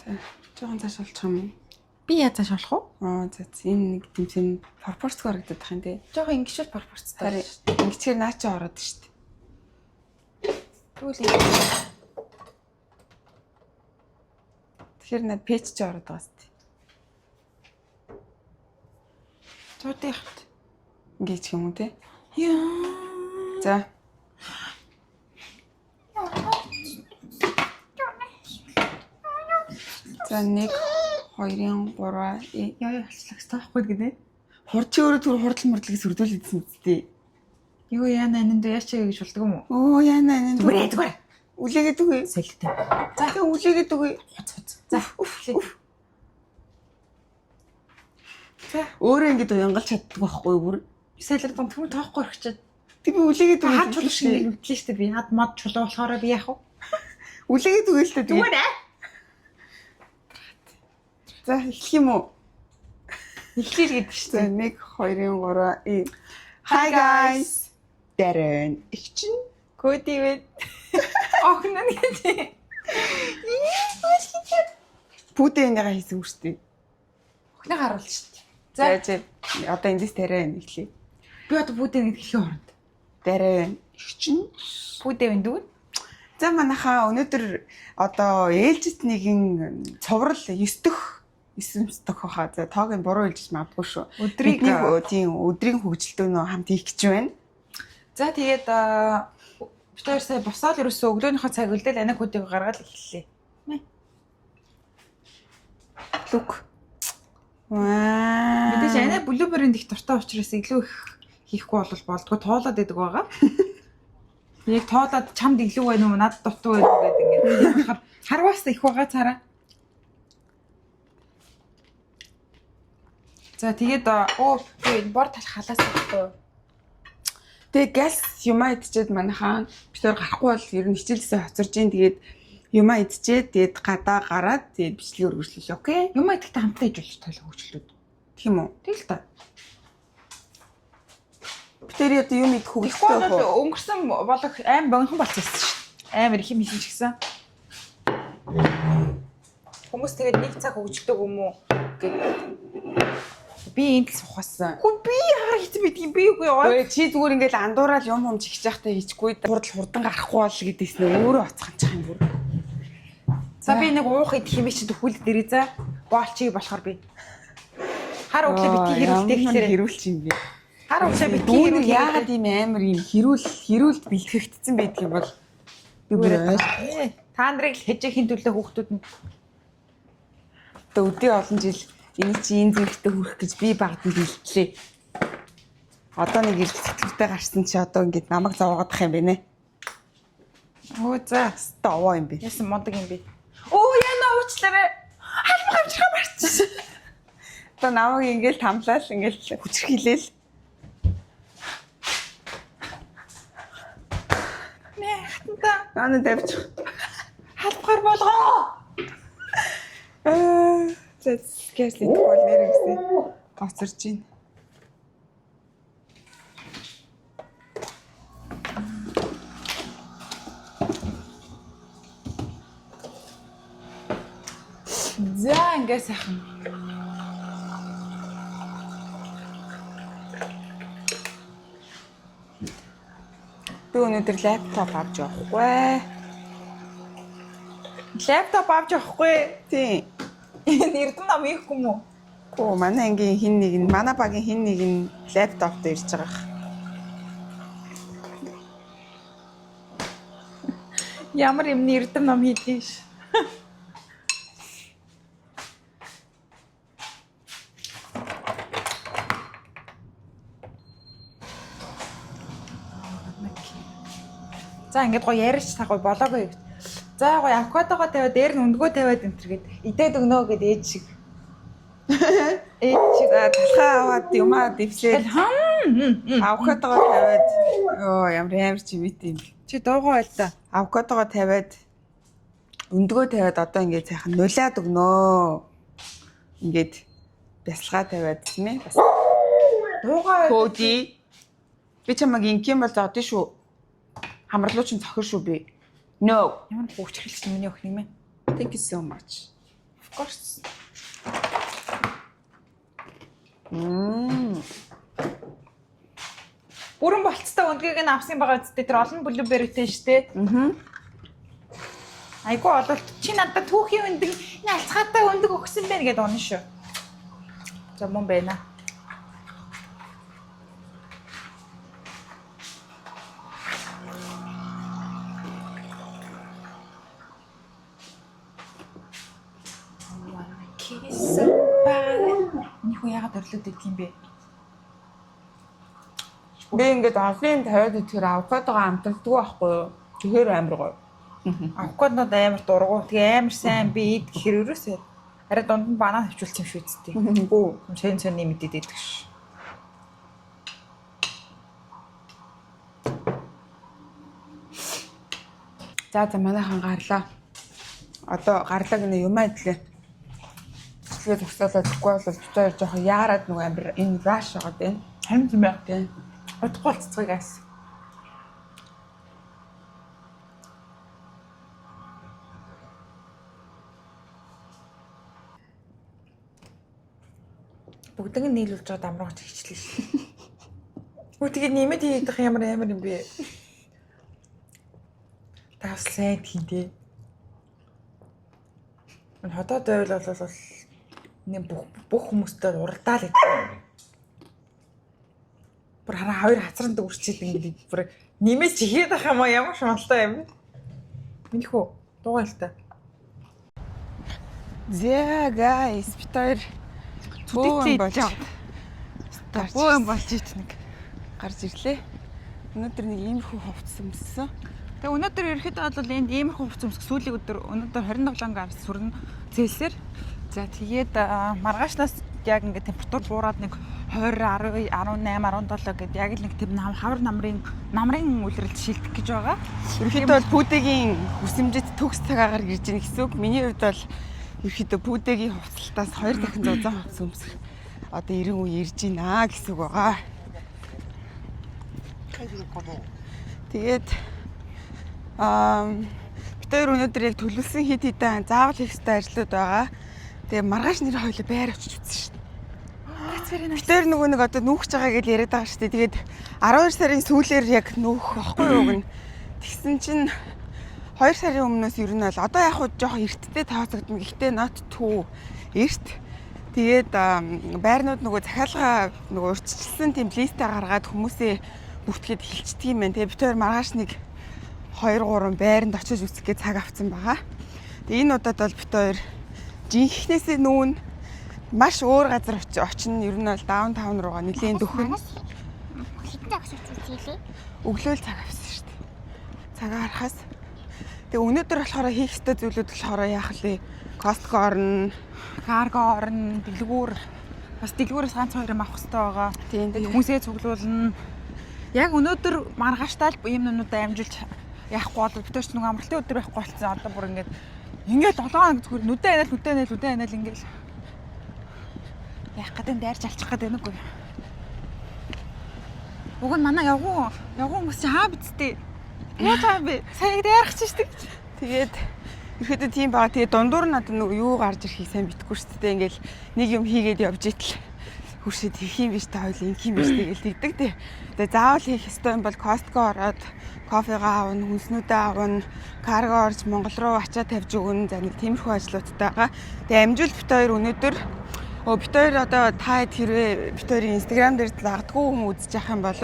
За, жоохон цааш олчих юм уу? Би яа цааш болох уу? Аа, за за, энэ нэг тэмцэн пропорцгүй харагдах юм тий. Жоохон ингэшүүл пропорцтой. Харин ингэчээр наа чи ороод штт. Тэгвэл ингэ. Тэгэхээр над пэйж чи ороод байгаа штт. Зуудынхт. Ингэж юм уу тий? Яа. За. За 1 2 3 Яа яа халчлах хэрэгтэй байхгүй гинэ. Хурд чи өөрөө түр хурдл мурдл гэж сүрдүүл идсэн үсттэй. Юу яа нананд яачаа гэж болдгоо юм уу? Оо яана энэ Зүгээр зүгээр. Үлээгээд үгүй. Солиотой. За тэг үлээгээд үгүй. Хуц хуц. За. За. Өөрөө ингэж уянгалж чаддаг байхгүй юу бүр. Солиор дон түн тоохгүй орчиод. Тэг би үлээгээд үгүй. Хад чулуу шиг нэг мэтлээ штэ би. Хад мод чулуу болохоор би яах вэ? Үлээгээд үгүй л дээ. Зүгээр ээ. За эхлэх юм уу? Эхлэе гэдэг За штэ. 1 2 3 Hi guys. Дарэн их чинь Коди вэ? Охин нь гэж. пүүдээ энийгээ хийсэн үстэй. Охиныг харуулж штэ. За За за одоо эндээс тариа эхлэе. би одоо пүүдээ нэг хэлхийн оронд. Дарэн их чинь Пүүдээ вэ дүү? За манайхаа өнөөдөр одоо ээлжит нэгэн цоврал 9 дэх 9 дэх хаа. За тоог нь буруу хэлж магадгүй шүү. Өдрийг Бидний тийм өдрийн хөгжилтөөнөө хамт хийх гэж байна. За тэгээд бид хоёр сая босоод ерөөсөө өглөөнийхөө цаг үлдээл анаа көдийг гаргаад эхэллээ. Лүк. Ваа. Мэдээж анаа блюберринд их дуртай учраас илүү их хийхгүй бол болдгоо тоолоод идэг байгаа. Яг тоолоод чамд илүү байна уу надад дутуу байна уу гэдэг ингээд тийм болохоор харваас их байгаа цараа. За тэгээд оо би энэ бор талх халаас байхгүй. Тэгээ газ юмаа идчихэд манайхаа бид хоёр гарахгүй бол ер нь хичээлээсээ хоцорж ийн. Тэгээд юмаа идчихэд тэгээд гадаа гараад тэгээд бичлэгээ өргөжлөлөө. Окей. Юм идэхтэй хамтдаа иж болж тойлох хөгжлүүд. Тийм үү? Тэгэл та. Бид тэр одоо юм идэх Тэгэхгүй хөгжилтэй бол байх уу? өнгөрсөн болох аим богинохон болчихсон шүү дээ. Амар их юм хийсэн ч гэсэн. Хүмүүс тэгээд нэг цаг хөгжилдөг юм уу гэд би энд л сухасан. Хүү би яхаар хийсэн байдаг юм би үгүй ой. Ой чи зүгээр ингээл андуурал юм хум чихж явахтай хийчихгүй. Хурдл хурдан гарахгүй бол гэдээс нэ өөрөө оцханчих юм бүр. За би нэг уух идэх юм чи төхүүлд дэрээ за. Боолчиг болохоор би. Хар өглөө битгий хэрүүлдэг гэхээр хэрүүлч юм бэ. хар өглөө битгий Дүүнер хэрүүлдэг. яагаад ийм амар ийм хэрүүл хэрүүлд бэлтгэгдсэн байдаг юм бол би бүр ойлгохгүй. Та нарыг л хежээхийн төлөө хүүхдүүд нь Одоо өдөө олон жил энэ чи энэ зэрэгтээ хүрэх гэж би багтан бэлтлээ. Одоо нэг их сэтгэвтэй гарсан чи одоо ингээд намайг зовоодох юм бэ нэ. Өө за Өстө овоо юм бэ. яасан мундаг юм бэ? Оо яна уучлаарай. Халбах амжирхаа марчсан. Одоо намайг ингээд тамлал ингээд хүчрхийлээл. Нэ хатантаа Наа тавьчих. халбахар болгоо. Аа, за газ идэхгүй бол нэр гэсэн. Гоцорж байна. За ингээ сайхан. Би өнөөдөр лаптоп авч явахгүй. Лаптоп авч явахгүй. Тийм. Энэ эрдэм нам ийхгүй юм уу? Гүү манай ангийн хин нэг нь манай багийн хин нэг нь лаптоптой ирж байгаа. Ямар юмны эрдэм нам хийдгийг ш. За ингээд гоё ярьж та гоё болоогүй. За гоё авокадогоо тавиад дээр нь өндгөө тавиад энэ төр гээд идээд өгнө гэд ээж шиг. Ээж шиг. За талхаа аваад юмаа дэвсээд Хам. авокадогоо тавиад ёо ямар амар чимээтэй юм. Чи дуугаа байл та. Авокадогоо тавиад өндгөө тавиад одоо ингээд сайхан нулиад өгнөө. Ингээд бясалгаа тавиад тийм ээ. Бас Дуугаа байл. Коди би чамайг ингийн бол зодсон шүү. Хамарлуу чинь цохир шүү би. No. Ямар хөвчрэлч миний охин юм бэ? Thank you so much. Of course. Мм. Бүрэн болцтой өндгийг нь авсан байгаа үсттэй тэр олон blueberry-тэй штэ. Мгм. Айгу ололт чи надад түүхийн өндөг энэ алцгаатай өндөг өгсөн байх гэдээ унаа шүү. За мөн байна. Kiss somebody. Энэ хүн яагаад орлоод идэх юм бэ? Би ингээд олон тавиад идэхээр авокадогоо амталдгүй байхгүй юу? Тэгэхээр амар гоё. Авокадод амар дургу. Тэгээ амар сайн би ид гэхэр өрөөсөө арай дунд нь банан хавчулсан юм шүү дээ. Гүү. Сэн сэн нэмэдэд идэх ш. За за манайхан гарлаа. Одоо гарлаа гинэ юм айдлаа. Бичлэгээ зогсоолоод тэгэхгүй бол бид хоёр жоохон яарад нөгөө амар энэ раш байгаа байна. Харин тийм ээ. Тийм. Удахгүй л цэцгийг аас. Бүгднийг нь нийлүүлж байгаа дамрууч хичлээ ш. Үгүй тэгээ нэмэт хийх ямар амар юм бэ? Тавслаа тийм тий. Энэ ходоод байвал бол нэг бүх бүх хүмүүстэй уралдаал гэдэг. Бүр хараа хоёр хацранд үрчээд ингээд бүр нэмэж игээд ах юм аа ямар шуналтай юм бэ? Миний хүү дуугаа л та. За guys бид хоёр Зүдэгтэй бөөн болж болж бөөн болж ит нэг. гарч ирлээ. Өнөөдөр нэг иймэрхүү хувцас өмссөн. Тэгээ өнөөдөр ерөөхдөө бол энд иймэрхүү хувцас өмсөх сүүлийн өдөр өнөөдөр 27 градус сүрнэ Цельсиэр. За тэгээд маргаашнаас яг ингээд температур буураад нэг 20, 10, 18, 17 гэд яг л нэг тийм нам хавар намрын намрын үлрэлт шилдэх гэж байгаа. Ерөнхийдөө бол пүдэгийн хүсэмжит төгс цагаагаар ирж гин гэсэн үг. Миний хувьд бол ерөнхийдөө пүдэгийн хувцалтаас хоёр дахин зузаан хувцас өмсөх одоо 90 үе ирж байна гэсэн үг байгаа. Тэгээд бид хоёр өнөөдөр яг төлөвлөсөн хэд хэдэн заавал хийх ёстой ажлууд байгаа. Тэгээ маргааш нэр хоёлоо байр очиж үзсэн шүү дээ. Бид хоёр нөгөө нэг одоо нүүхж байгаа гэж яриад байгаа шүү дээ. Тэгээд 12 сарын сүүлээр яг нүүх واخгүй юу гэн. Тэгсэн чинь 2 сарын өмнөөс ер нь бол одоо яг хуу жоохон эрттэй тооцогдно. Гэхдээ not too эрт. Тэгээд байрнууд нөгөө захиалга нөгөө урьдчилсан тийм листээ гаргаад хүмүүсээ бүртгэхэд эхэлчихдэг юм байна. Тэгээд бид хоёр маргааш нэг 2 3 байранд очиж үзэх гэж цаг авсан байгаа. Тэгээ энэ удаад бол бид хоёр жинхнээсээ нүүн маш өөр газар очино. Ер нь бол downtown руугаа нэлийн дөхөн Хэдэн цаг шүтж үзээлээ? өглөө л цаг авсан шүү дээ. Цагаа харахаас. Тэгээ өнөөдөр болохоор хийх ёстой зүйлүүд болохоор яах вэ? Costco орно. Карго орно, дэлгүүр бас дэлгүүрээс ганц хоёр юм авах хэрэгтэй байгаа. Тийм Тэгээд хүнсээ цуглуулна. Яг өнөөдөр маргааштай л ийм юмнуудаа амжилж яахгүй бол бид ч нэг амралтын өдөр байхгүй болсон. Одоо бүр ингээд ингээд 7 хоног зүгээр нүдэ анаал нүдэ анаал нүдэ анаал ингээд яах гэдэг нь дайрч алчих гэдэг нүггүй. Уг нь манай явган явган хүмүүс чи хаа бидтэй. Яаж байгаа юм бэ? Сая яг дайрах чи штэ. Тэгээд ерөөдөө тийм байгаа. Тэгээд дундуур нь одоо нөгөө юу гарч ирэхийг сайн мэдэхгүй шүү дээ. Ингээл нэг юм хийгээд явж итэл хөршид хийх юм биш та хоёул ингэх юм биш тэгэл тэгдэг тий. Тэгээд заавал хийх ёстой юм бол Costco ороод кофегаа авна, хүнснүүдээ авна, карго орж Монгол руу ачаа тавьж өгнө. За нэг тиймэрхүү ажлуудтай байгаа. Тэгээд амжуул бит хоёр өнөөдөр бит хоёр одоо та хэд хэрвээ бит хоёрын Instagram дээр дагдгүй хүн үзэж явах юм бол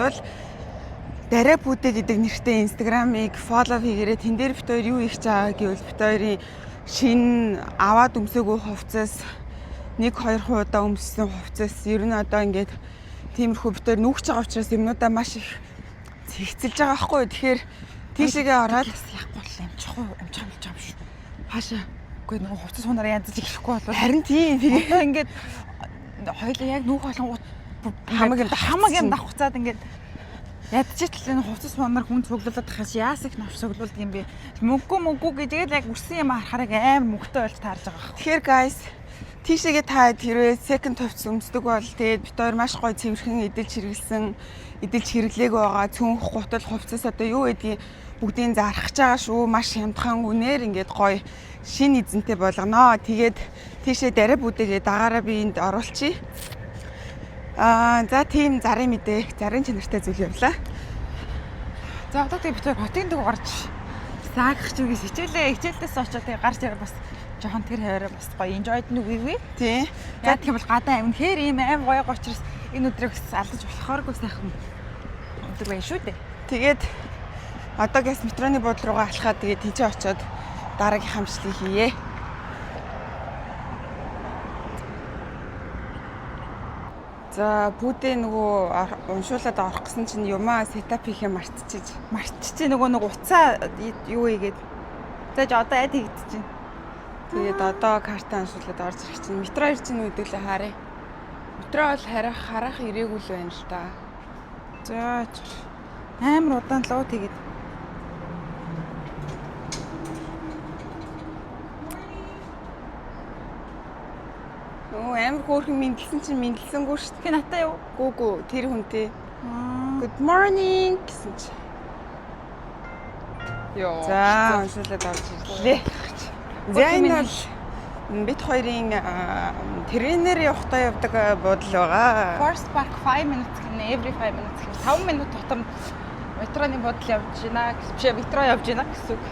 Дараа бүдэ гэдэг нэртэй Instagram-ыг follow хийгээрэй. Тэн дээр бит хоёр юу хийж байгаа гэвэл бит хоёрын шинэ аваад өмсөөгүй хувцас 1 2 удаа өмссөн хувцас ер нь одоо ингээд тиймэрхүү бит хоёр нүүхж байгаа учраас юмнуудаа маш их цэгцэлж байгаа байхгүй юу. Тэгэхээр тийшээгээ ороод Бас яахгүй бол амжихгүй амжих болж байгаа юм шүү. хаашаа Үгүй нөгөө хувцас сунараа янзж эхлэхгүй бол харин тийм тэгээ Одоо ингээд хоёлаа яг нүүх болонгууд Хамаг юм хамаг юм давхцсан. давхцаад ингээд ядчихл энэ хувцас сунаар хүн цуглуулад хаш яас их навч цуглуулдаг юм бэ? Мөнгөө мөнгөө гэж яг үрсэн юм харахаар амар мөнгөтэй болж таарж байгаа. Тэгэхээр guys Тийшээгээ та хэрвээ second хувцас өмсдөг бол тэгээд бид хоёр маш гоё цэвэрхэн эдэлж хэрэглэсэн, эдэлж хэрэглээгүй байгаа цүнх, гутал, хувцас одоо юу гэдгийг бүгдийг зарах гэж байгаа шүү. Маш хямдхан үнээр ингээд гоё шинэ эзэнтэй болгоноо. Тэгээд тийшээ дарай бүдэгээ дагаараа би энд оруулчихъя. За тийм зарын мэдээ, зарын чанартай зүйл явлаа. За, одоо тэгээ бид хоёр хотын төв гарч саагах ч үгээс хичээлээ хичээлдээс очоод тэгээ гарч ирээ, бас жоохон тэр хаваараа бас гоё enjoy нүгийгүй. Тий. За, гэх юм бол гадаа үнэхээр ийм аим гоё учраас энэ өдрийг бас алдаж болохооргүй сайхан өдөр байна шүү дээ. Тэгээд одоо гэс метроны буудлын руугаа алхаад тэгээд тийчээ очиод дараагийн хамшлыг хийе. За, пүүдээ нөгөө уншуулад орох гэсэн чинь юмаа setup хийхээ мартчихэж. Мартчихээ, нөгөө нэг уцаа юу хийгээд. За, ж одоо айд хийгдэж чинь. Тэгээд одоо карта уншуулад орж ирэх чинь метро ирж чинь үдүүлээ харъя. Метро бол харах харах ирээгүй л байна л да. За, амар удаан л уу тэгээд. Өө, амар хөөрхөн мэндэлсэн чинь мэндэлсэнгүй шүү дээ. Тэгэхээр натаа юу? Гүү гүү, тэр хүнтэй. Good morning гэсэн чи. Йоо. За, уншуулад орж ирлээ. За, энэ бол бид хоёрын тренер явахдаа явдаг буудал байгаа. Forest Park 5 minutes гэнэ, every 5 minutes гэх 5 минут тутам метроны буудал явж байна гэж, биш, метро явж байна гэсэн үг.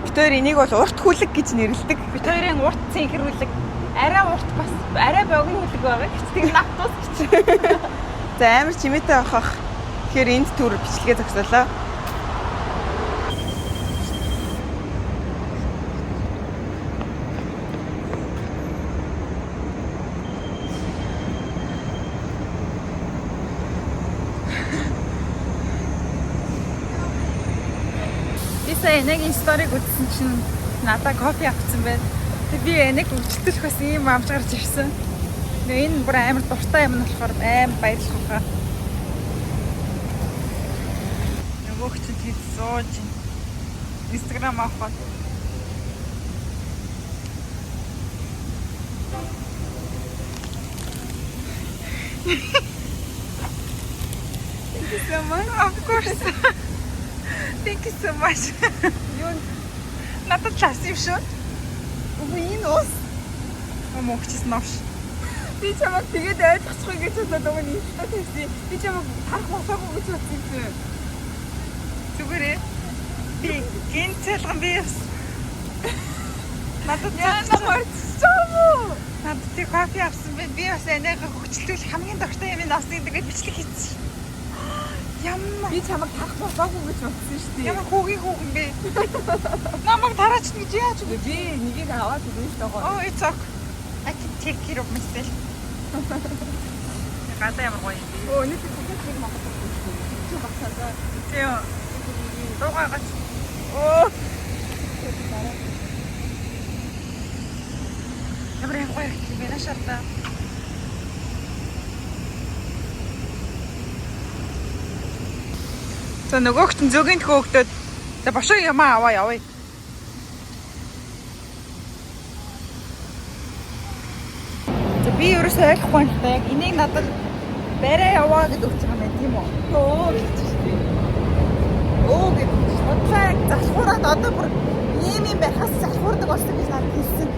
Бид хоёр энийг бол урт хүлэг гэж нэрлэдэг. Бид хоёрын урт цэнхэр хүлэг, арай урт, бас арай богино хүлэг байгаа гэж, тэг автобус гэж. За, амар чимээтэй байх бах. Тэгэхээр энд түр бичлэгээ зогсоолоо. Би сая Энегийн story г үзсэн чинь надаа кофе авчихсан байна. Тэг би Энег өвчлөлөх бас ийм амж гарч ирсэн. Нөө энэ бүр амар дуртай юм нь болохоор амар баярлах хаа. Нөгөөх чинь тэд сууж Instagram авах. Thank you so much. Of course. Thank you so much. Юу? Надад л асан юм шүү. Үгүй, энэ ус. Мөнгөчс новш. Би чамайг тэгээд ойлгочихгүй гэж бодоод өгөн инста тавьсан. Би чамайг тарах болоогүй гэж бодсон юм. Зүгээрээ. Би гин цалган би бас. Надад Яна мартчихсан уу? Надад тий кофе авсан бэ. Би бас энийгээ хөгчлүүлэх хамгийн дуртай юм авсан гэдэг бичлэг хийсэн. Ямар Би чамайг тарах болоогүй гэж бодсон шүү дээ. ямар хүүгийн хүүхэн бэ? Намайг тараач гэж яаж вэ? Би нэгийг аваад өгнө шүү дээ. Oh, it's okay. I can take care of myself. Гадаа ямар гоё юм бэ? Өө, өнөөдөр дахиад нэг Монгол болсон. Чи багсаа. Тийм. Дуугаа гач. Оо. Ямар юм гоё юм бэ наашаалаа. За, нөгөөх чинь зөгийн төхөөгдөд. За, бошоо юмаа аваа явъя. За, би ерөөсөө ойлгохгүй юм л та, яг энийг надад барай яваа гэж өгч байгаа юм байна, тийм үү? Өө гэж шүү дээ. Өө гэж. Бодлоо яг залхуураад одоо бүр ийм юм барихаас залхуурдаг болсон гэж надад хэлсэн.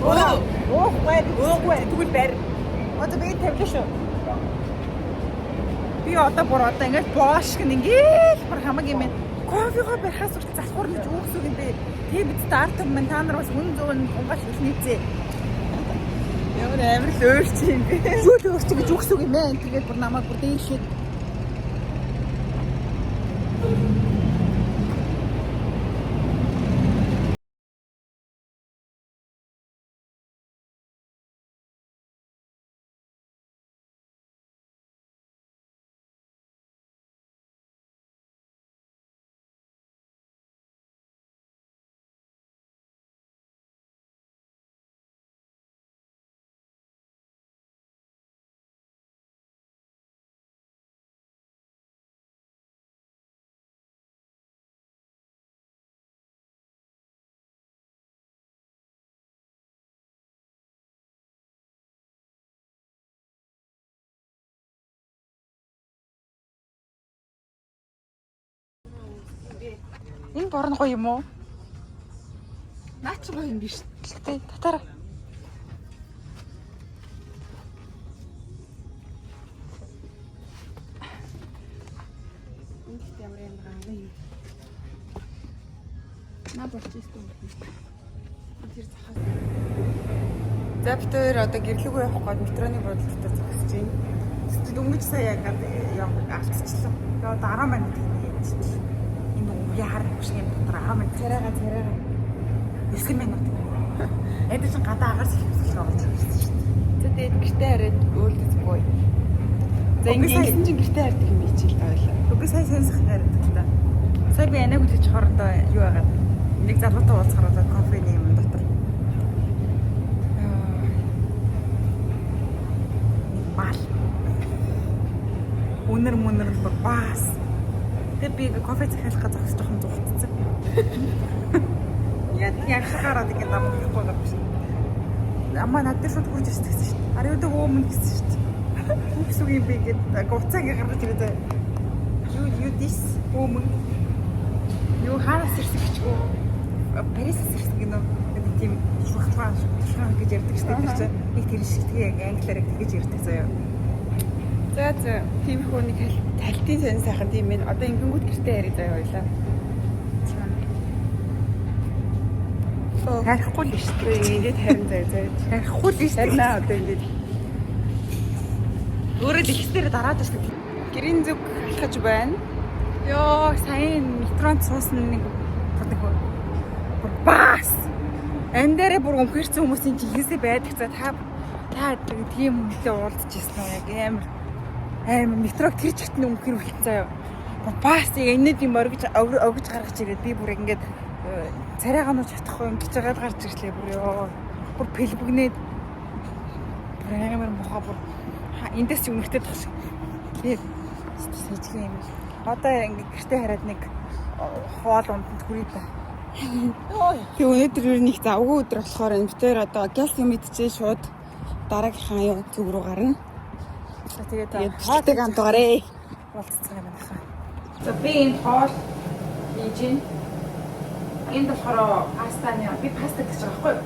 Өө. Уухгүй. Өөгүй, тэгвэл барь. Одоо би тавилаа шүү. Би одоо бүр одоо ингээд боош гэн ингээл бүр хамаг юм байна. Кофего барихаас хүртэл залхуурна гэж үг юм бэ. Тийм биз дээ, ард түмэн та нар бас үн зөв нь тунгаал хэлнэ зээ. Ямар амар л өөр чи юм бэ? Юу л өөрч гэж үгс үг юм ээ. Тэгээд бүр намайг бүр дээшлээд Энэ борон гоё юм уу? Наа чи гоё юм биш. Тэ татаараа. Энд ихтэй ямар юм ганган юм. Наа болж ирсэн юм. Тэр захаас. За бид хоёр одоо гэрлүүгөө явах гээд метроны буудлын дотор зогсож байна. Дөнгөж сая яг алдчихлаа. Тэгээ одоо 10 минут хийж энэ үе хар хөшгийн юм дотор 10 минут Царайга царайга. 9 минут. Энд чинь гадаа агаар сэлхэлсэл болж ирсэн шүү дээ. За тэгээд гэртээ хараад уулзахгүй. За Үгүй, сая- ингэсэн чинь гэртээ хардаг юм бичил та байлаа. Би сая сайн сахин яриад л та. Сая би анаг хүлээж хоорондоо юу яагаад нэг залуутай уулзахаар одоо кофений юм дотор. Нэг мал. Үнэр мүнэр нь бүр баас. Тэгээ би кофе захиалах гэж зогсож жоохон зугтцсан. Яг яг гараад ингэ намахгүй байгаа юм шиг. Амаа над дээр шууд хурж ирсэн гэсэн шүү дээ. Are you the woman гэсэн шүү дээ. Үгс үг юм бэ гэд гуцаа ингэ гаргаж ирээд You this woman. Юу хаанаас ирсэн гэчгүү. Парисаас ирсэн гинөө. Нэг тийм шухалгаа шухалгаа гэж ярьдаг шүү дээ тэр чинь. Нэг тэр шиг тэгээ яг англиар яг тэгэж ярьдаг заяа. За за тиймэрхүү нэг талтын сонь сайхан тийм ээ. Одоо ингэнгүүт гэртээ харъя заяа хоёлаа. Харахгүй л шүү дээ. Ингээд харин заяа заяа. Харахгүй л шүү дээ. Харин аа одоо ингээд Өөрөө л ихсээр дараад шүү дээ. гэрийн зүг алхаж байна. Йоо, сая метронд суусан нэг бүр нэг бүр бас. Энэ дээрээ бүр өмхөрсөн хүмүүсийн жинхэнэсээ байдаг. За та та тийм хүнтэй уулзч ирсэн үү? Яг амар амар метрог тэр чигт нь өмхөр үлдсэн заяа. Бүр бас яг энэд юм оргиж огж гаргаж ирээд би бүр ингээд царайгаа нууж чадахгүй ингэж жагаад гарч ирлээ бүр ёо. Бүр пэлбэгнээд бүр амар муха бүр эндээс ч үнэртэй тах шиг. Тэгээд сэжиг юм. Одоо ингээд гэртээ хараад нэг хоол унданд хүрээ та. Тэг өнөөдөр ер нь их завгүй өдөр болохоор энэ бид хоёр одоо гяс юм идчихээ шууд дараагийнхаа юу зүг рүү гарна. За тэгээд Тэгээд бичлэгтэй хамт байгаарэ. уулзцгаа юм байна. За би энэ хоол хийж гин. Энд болохоор пастаны би паста гэж байгаа байхгүй юу?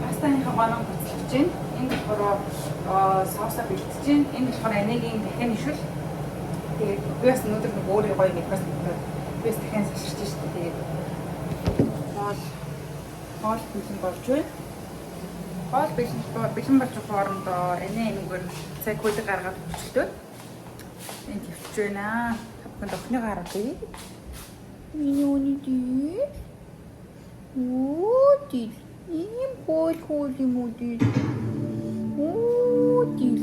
Пастаныхаа гоног буцалж гин. Энд болохоор соусаа бэлтэж гин. Энд болохоор анигийн дахин ишвэл. Тэгээд би бас өнөөдөр нэг өөр гоё нэг бас би бас дахин саширч штэ. Тэгээд хоол бэлэн болж байна. Хоол бэлэн болж байгаа хоорондоо анаа энэгээр цаг хөлөг гаргаад хөчлөлтөө. Энд тавьчих байна. Та бүхэнд охиныгоо харуулъя. Миний өний дээ. Оо дил. Ийм хоол хоол юм уу дил. Оо дил.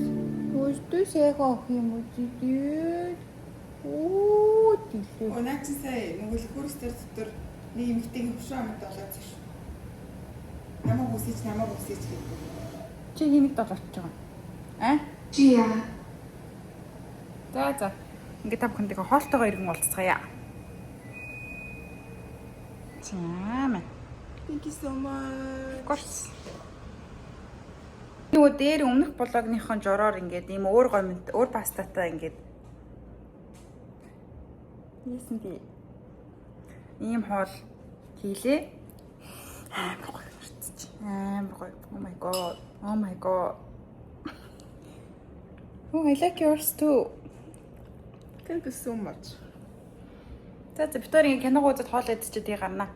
Өстө сайхан ах юм уу дил. Оо дил. Өнаа чи сая нөгөө лөхөрстер дотор нэг эмэгтэйгийн хөшөө амьд болоод заш. Намайг үсэж намайг үсэж гэдэг. Чи хэнийг долоочж байгаа юм? А? Чи яа. За за. Ингээд та бүхэндээ хоолтойгоо иргэн уулзцгаая. За мэн. Thank you so much. Of course. Нөгөө дээр өмнөх блогныхон жороор ингээд ийм өөр гомд өөр пастатай ингээд яасан би ийм хоол хийлээ. Амар гоё харцчих. Амар гоё. Oh my god. Oh my god. Oh, I like yours too. Thank you so much. За за бид хоёрын киног үзээд хоол идчихээ тийг гарна.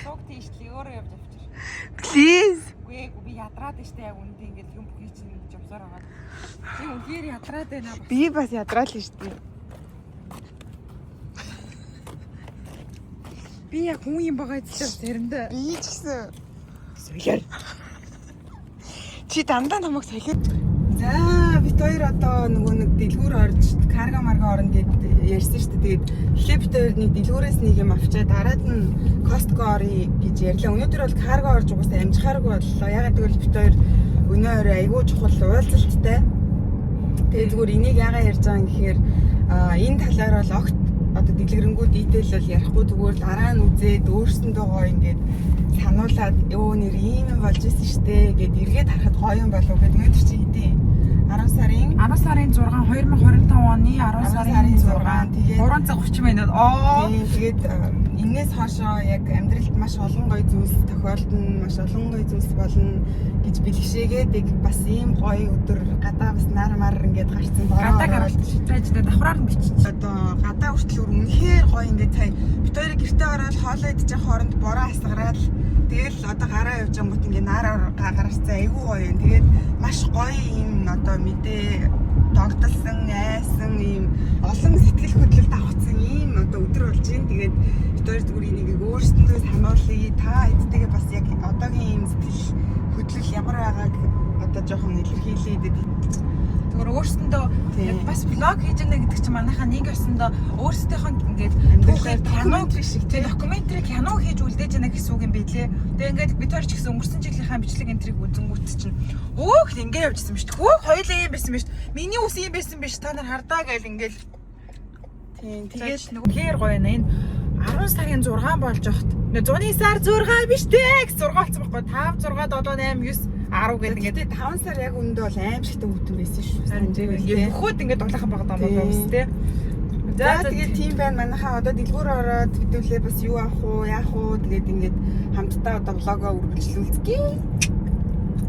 Цуг тийшлээ өөрөө явж авчир. Please. Үгүй ээ, би ядраад штэ яг үндэ ингээл юм бүхий чинь ингэж явсаар байгаа. Би үнээр ядраад байна. Би бас ядраал нь шүү дээ. Би яг хүн юм байгаа эзлээ заримдаа. Би ч гэсэн солиор. Чи дандаа намайг солиод. За бид хоёр одоо нөгөө нэг дэлгүүр орж карга марга оронд гээд ярьсан шүү дээ. Тэгээд эхлээ бид хоёр нэг дэлгүүрээс нэг юм авчаа дараад нь Costco оръё гэж ярьлаа. Өнөөдөр бол Cargo орж угаасаа амжихааргүй боллоо. Ягаад гэвэл бид хоёр өнөө орой айгүй чухал уулзалттай. Тэгээд зүгээр энийг яагаад ярьж байгаа юм гэхээр энэ талаар бол огт одоо дэлгэрэнгүй detail бол ярихгүй, зүгээр дараа нь үзээд өөрсөндөө гоё ингээд сануулад өө нэр ийм юм болж исэн штэ гэд эргээд харахад гоё юм болов гэд. Өнөөдөр чи хэдий 10 сарын 10 сарын 6, 2025 оны 10 сарын 6, тэгээд 3 цаг 30 минут. Оо. Тийм, тэгээд энээс хоошоо яг амьдралд маш олон гоё зүйлс тохиолдоно, маш олон гоё зүйлс болно гэж бэлгшээгээд яг бас ийм гоё өдөр гадаа бас нар мар ингээд гарцсан бороо Гадаа ороод гаралт шизээж тэ давхраар нь бичиж. Одоо гадаа хүртэл өөр үнэхээр гоё ингээд цай бид хоёрыг гэртээ ороод хоолоо идчих хооронд бороо асгараад тэгэл одоо гараа явж ангууд ингээд нар гарцсан, айгүй гоё юм. Тэгээд маш гоё юм одоо мэдээ догдолсон, айсан ийм олон сэтгэл хөдлөлт авахсан ийм одоо өдөр болж байна. Тэгээд бид хоёр зүгээр энийг өөрсөндөө сануулъя. Та эдтэйгээ бас яг одоогийн ийм сэтгэл хөдлөл ямар байгааг одоо жоохон илэрхийлээд. Зүгээр өөрсөндөө яг бас vlog хийж яана гэдэг чинь манайхаа нэг ёсондоо өөрсдийнхөө ингээд амьдралаар түүхийг кино documentary шиг тий documentary кино хийж үлдээж яана гэсэн үг юм билээ. Тэгээ ингээд бид хоёр ч гэсэн өнгөрсөн жилийнхаа бичлэг энтриг үзэнгүүт чинь өөх ингэ явжсэн биш. Хөөх хоёулаа юм байсан биш. Миний ус юм байсан биш. Та нар хардаа гээл ингээд Тийм, тэгэл тэгээд нөгөө хэр гоё нэ энэ 10 сарын 6 болж явахт нэ зуны сар 6 биш дээ гэж 6 болсон байхгүй 5 6 7 8 9 10 гэдэг ингээд. Ингээд 5 сар яг үүндээ бол аимшигтай бүтэн байсан шүү. Санаж байвал ингээд тий. бөхөөд ингээд дулаахан багт юм Тийм. болов ус тий. За, тэгээд тийм байна. Манайхаа одоо дэлгүүр ороод хэдүүлээ бас юу авах уу, яах уу, тэгээд ингээд хамтдаа одоо vlog оо үргэлжлүүлцгээе.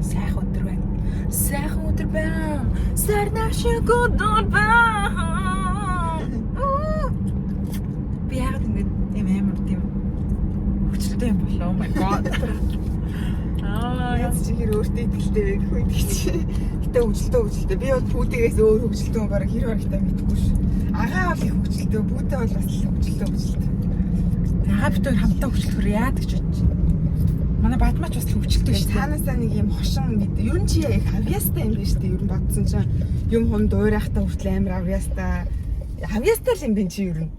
Сайхан өдөр байна. Сайхан өдөр байна. Сарнаа шиг өдөр байна. Үу. Би яагаад ингэж тийм амар тийм хүчлээ юм болоо. Oh my god. Аа, Яаж чи хэр өөртөө итгэлтэй вэ гэх үед чи. Гэтэ хөгжилтэй хөгжилтэй. Би бол пүүдээс өөр хөгжилтэй юм бараг хэр барагтаа мэдэхгүй шүү. Агаа бол их хөгжилтэй, пүүдээ бол бас л хөгжилтэй хөгжилтэй. Нагаа бид хоёр хамтдаа хөгжлөхөр яадаг ч гэж. Манай бадмаач бас л хөгжилтэй Тэгээд шүү дээ. цаанаасаа нэг юм хошин мэд. Ер нь чи их авьяастай юм биш үү? Ер нь бодсон чинь юм хум дуурайхтаа хүртэл амар авьяастай. Авьяастай л юм байна чи ер нь.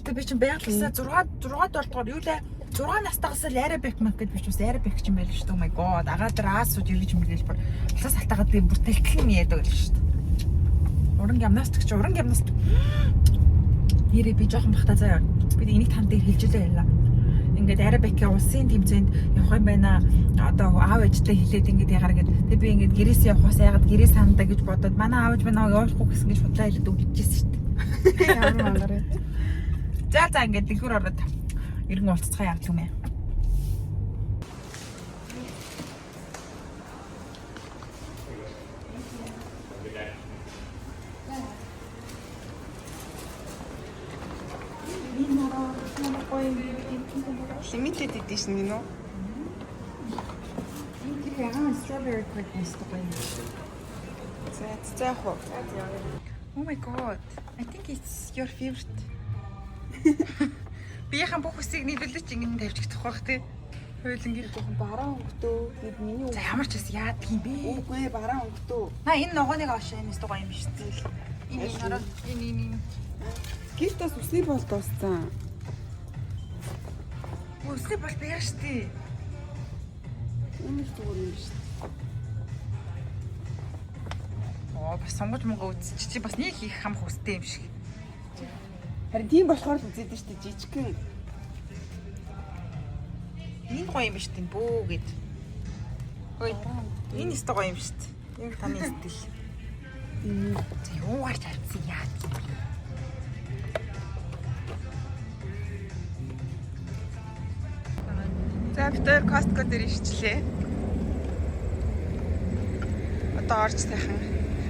Тэр би чинь байглаасаа 6 6 7 дугаар юу лээ 6 настайгаас л Arabic мак гэж би ч бас Arabic ч юм байл шүү дээ. Oh my god. Агаа дээр аасууд эргэж мэргээл бүр улсаас алтаагаад би бүр тэлтэл юм яадаг л шүү дээ. Уран гимнастик чи уран гимнастик. Нэрээ би жоохон бахта заяа. Би энийг тань дээр хэлж үлээ ярьлаа. Ингээд Arabic-ийн улсын тэмцээнд явах юм байна. Одоо аав ээжтэй хэлээд ингээд ягаар ингээд тэг би ингээд гэрээс явахаас яагаад гэрээс хандаа гэж бодоод манай аав ээж минь намайг явуулахгүй гэсэн гэж худлаа хэлээд өгчээсэн шүү дээ. Ямар мангар вэ? За, ингээд дэлгүүр ороод эргэн уулзцгаа явж юм ээ. Limited edition гинүү. Энэ тэр ягаан strawberry cream гоё юм. За за яах вэ? Oh my god. I think it's your favorite. Биеийн бүх үсийг нийлүүлж ингэж тавьчих байх тий. Хойлонгийн. Жоохон бараан өнгөтөө. Тэгээд миний За, ямар ч бас яадаг юм бэ? үгүй бараан өнгөтөө. На, энэ ногооныг авш, энэ өстө гоё юм биш үү? Энэ энэ ороо энэ энэ энэ. Гэрт бас усны бол дууссан. Үсний бол бяа штий. Энэ л зүгээр юм биш. Оо, бас сонгож мунгаа үзчих чи бас нэг их хамх үстэй юм шиг. Харин тийм болохоор л үзээд нь шүү дээ жижигхэн. Энэ гоё юм биш үү? Бөө гэд. Ой. Энэ өстө гоё юм шүү дээ. Яг таны стил. За, юугаар ч авчихсан яад юм бэ? За, бид хоёр Costco дээр ирчлээ. Одоо орж сайхан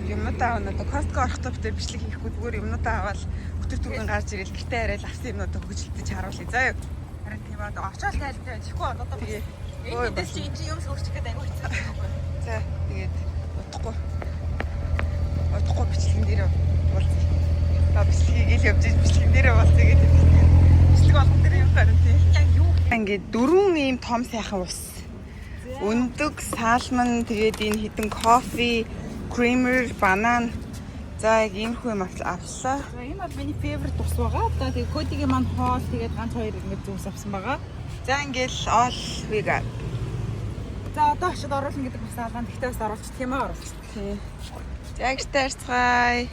юмнуудаа авна. Одоо Costco орохдоо бид хоёр бичлэг хийхгүй, зүгээр юмнуудаа аваад өтөр түргэн гарч ирэл гэртээ хараад авсан юмнуудаа хөгжилтөж харуулъя. Заа юу. Харин тийм аа очоод тайлбар. Тэгэхгүй одоо бас Тэгээ. энэ Ой, мэдээс чи энэ чи юм өөрчих гээд аягүй хэцүү байхгүй. За, тэгээд удахгүй. Удахгүй бичлэгэн дээр уулзъя. Та бичлэгийг ил явж бичлэгэн дээр уулзъя гэдэг. Бичлэг болгон дээр юм харин тий. Яг юу Ингээд дөрвөн ийм том сайхан ус. Өндөг, salmon, тэгээд энэ хідэн кофе, creamer, банан. За яг иймэрхүү юм авлаа. За энэ бол миний favorite ус байгаа. Одоо тэгээ Кодигийн маань хоол тэгээд ганц хоёр ингэж зүйлс авсан байгаа. За ингээл all we got. За одоо очиод оруулна гэдэг бас алаан. Тэгтээ бас оруулчих юм аа оруулчих. Тий. За гэртээ харьцгаая.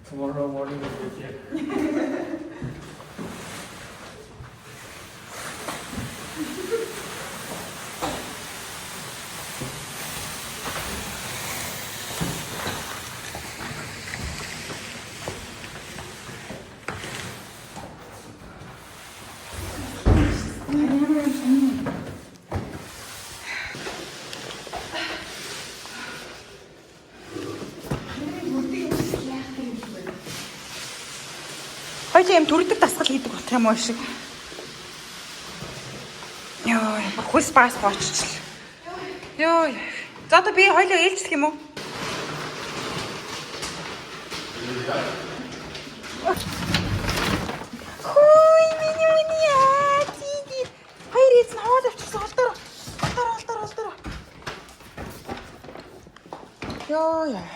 Tomorrow morning we'll be here. Хоёул юм төрдөг дасгал хийдэг болох юм уу шиг. Йоо, хөлс бас бооччихл. Йоо. За одоо би хоёулаа ээлжлэх юм уу? Хүй, миний миний аа, тий. Хоёр эзэн хоол авчихсан холдоор. Холдоор, холдоор, холдоор. Йоо. Яа.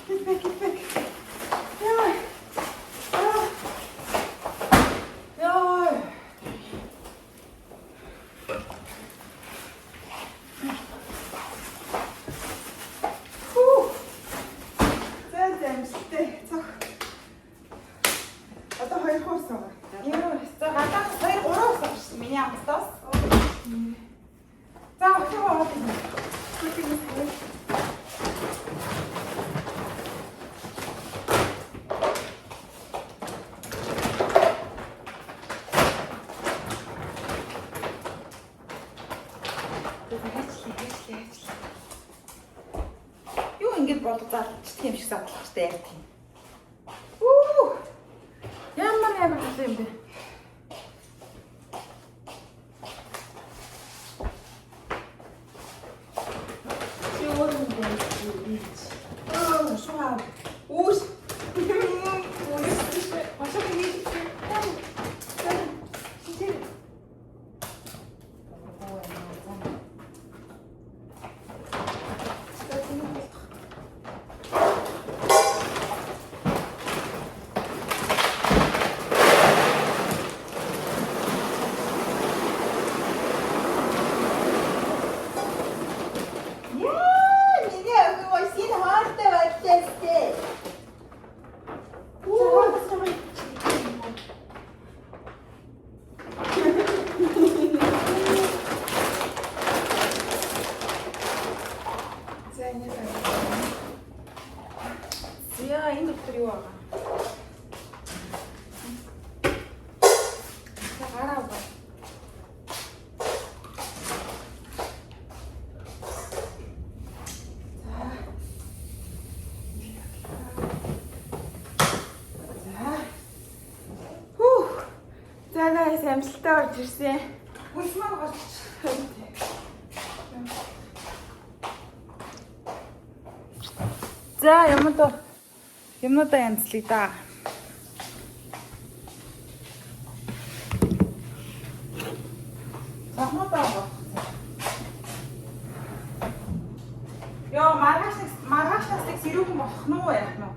Get back, get back. Яа. Йоо. Хүү. За за амжилттай. Цох. Одоо хоёр хурс байгаа. Йоо, за гадаах 2 3 ус авчихсан миний амтаас. За охин хоол. Күтийг тавь. Юу ингэж болго залчдаг юм шиг задлахтай яг тийм. Үу. Ямар ямар халуун юм бэ? Чи өөр юм байна. Аа, шугаа. Үүс. Үүс. Машин хийж. Яа, миний охин гоё шинэ хоолтой боллоо сте. За энэ байна. За энэ дотор юу байгаа? За гараа аваа. Хүүх. За guys, амжилттай орж ирсэн. Хүнс маань гарч. За юмудаа юмудаа янзлая да. Захмуудаа авах. Йоо, маргааш маргаашнаас нэг сэрүүхэн болох нь уу яах нь вэ?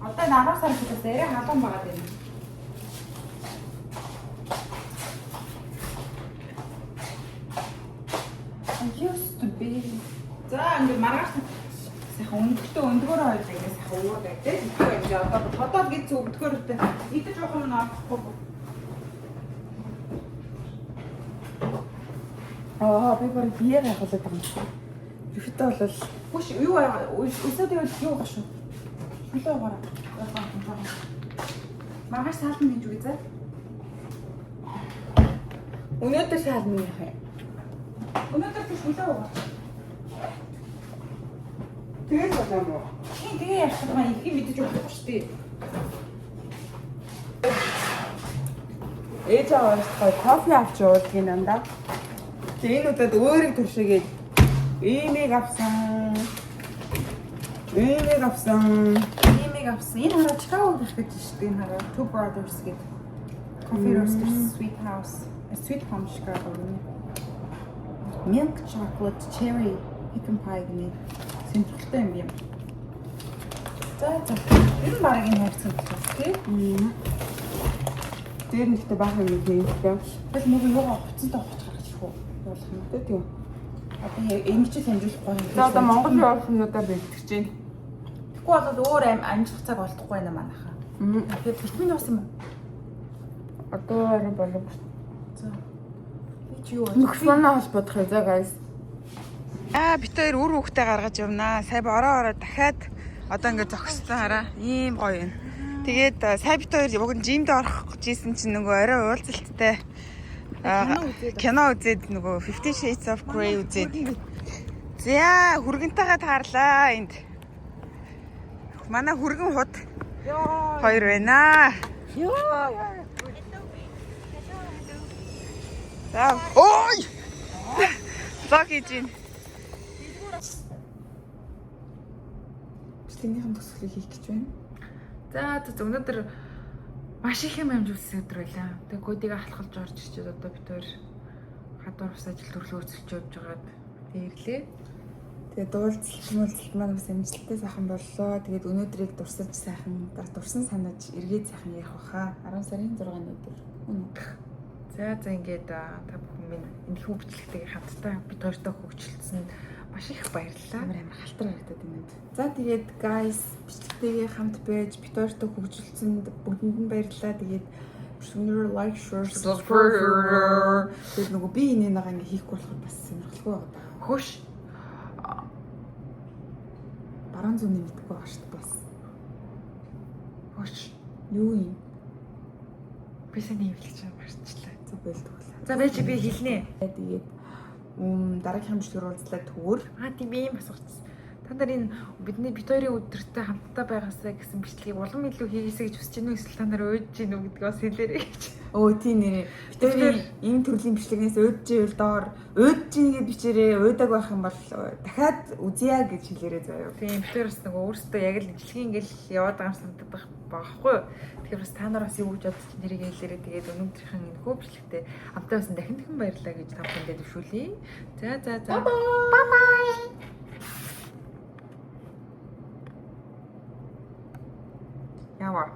Одоо 10 сар гэхээс арай халуун байгаа юм. I used to be. За ингээд маргааш сайхан өндөгтөө өндгөөрөө хоёлаа ингээд сайхан уур гэх тийм үү ингээд одоо тодоод гэж өвдгөөртэй идэж явах юм наахгүй. Аа, би баг бие гайхуулаад байгаа юм шиг. Ерөнхийдөө бол Хүш юу яа өсөд юу юу гаш шүү. Хөлөө угаараа. Маргааш саална гэж үгүй за. өнөөдөр шаална яах юм. Өнөөдөр тийш хөлөө угаар. Тэгэл болоо юм уу? Тийм тэгээ яах юм их юм идэж болохгүй шүү дээ. Ээж аваас гоё кофе авч уулдгийн дандаа. Тэгээ энэ удаад өөрийг туршигээд Имийг авсан. Имийг авсан. Имийг авсан. Энэ хараа Chicago гэх гэж шүү дээ. Энэ хараа Two Brothers гэдэг. Coffee Roasters Sweet House. Sweet Home Chicago гэнэ. Milk chocolate cherry pecan pie гэнэ. Сонирхолтой юм юм. За. Энэ бараг энэ хайрцаг болох тий. Дээр нь ихтэй баахан юм хийхдээ. Тэгэл нөгөө юугаа хувцсантай ухаж гаргаж ирэх үү? Явуулах юм. Тэ тийм. Одоо яг ингэж л амжуулахгүй юм. За одоо Монгол руу явах юмнуудаа бэлтгэж байна. Тэгэхгүй бол өөр амжих цаг олдохгүй байна манайхаа. Тэгээд витамин уусан юм уу? Одоо арай болов. За. Би чи юу вэ? Микрофоноо холбоодох юм за guys. Аа бид хоёр үр хүүхдээ гаргаж явнаа. Сая бороо ороо дахиад одоо ингэ зогссон хараа. Ийм гоё юм. Тэгээд сая бид хоёр уг нь gym д орох гэжсэн чинь нөгөө орой уулзалттай кино үзээд нөгөө 50 Shades of Grey үзээд. За хүргэнтэйгээ таарлаа энд. Манай хүргэн худ хоёр байна. Йоо. За ой! Vlog хийж байна. Бичлэгнийхэн төсөлийг хийх гэж байна. За өнөөдөр маш их юм амжуулсан өдөр байлаа. Тэгээ гүдийг алхалж орж ирчээд одоо бид хоёр хадуур ус ажил төрлөө өрсөлж явж байгаад тэгээ ирлээ. Тэгээд дуулцалт муулцалт маань бас амжилттай сайхан боллоо. Тэгээд өнөөдрийг дурсаж сайхан, дурсан санаж эргээд сайхан ярих баха. 10 сарын 6-ны өдөр. Үнэ. За ингээд та бүхэн минь энэ хүү бичлэгтэйгээ хамтдаа бид хоёртой хөгжилсэн маш их баярлалаа. Амар амар халтар харагдаад байна. За тэгээд guys бичлэгтэйгээ хамт байж бид хоёртой хөгжилсөнд бүгдэнд нь баярлалаа. Тэгээд бичлэгнээр like, share, subscribe. Тэгээд нөгөө би энэ нэг ингээ хийхгүй болохоор бас сонирхолтой байгаа даа. Хөш Баруун зүүнний мэдгүй байгаа шүү дээ бас. хөш Юу юм? би сайн хэвлэж марчлаа. За болтгоо. За байж би хэлнэ. Тэгээд дараагийн бичлэгээр уулзлаа түгөр. Аа тийм би юм асуучихсан. Та нар энэ бидний бит хоёрын өдөртөө хамтдаа байгаасаа гэсэн бичлэгийг улам илүү хийгээсэй гэж хүсэж байна уу эсвэл та нар уйдж гин үү гэдгийг бас хэлээрэй гэж. Өө тийм нэрээ. Бид хоёрын ийм төрлийн бичлэгнээс уйдж ивэл доор уйдж ийн гэж бичээрэй. Уйдаг байх юм бол дахиад үзье гэж хэлээрэй заяа. Тийм бид хоёр бас нөгөө өөрсдөө яг л ижлэгийн ингээл яваад байгаа юм санагдах байхгүй юу. Тэгэхээр бас та нар бас юу гэж бодож чинь тэрийг хэлээрэй. Тэгээд өнөөдрийнхэн энэ хөө бичлэгтээ хамтдаа байсан дахин дахин баярлалаа гэж та бүхэндээ төвшүүлье. За за за. Bye bye. Яава.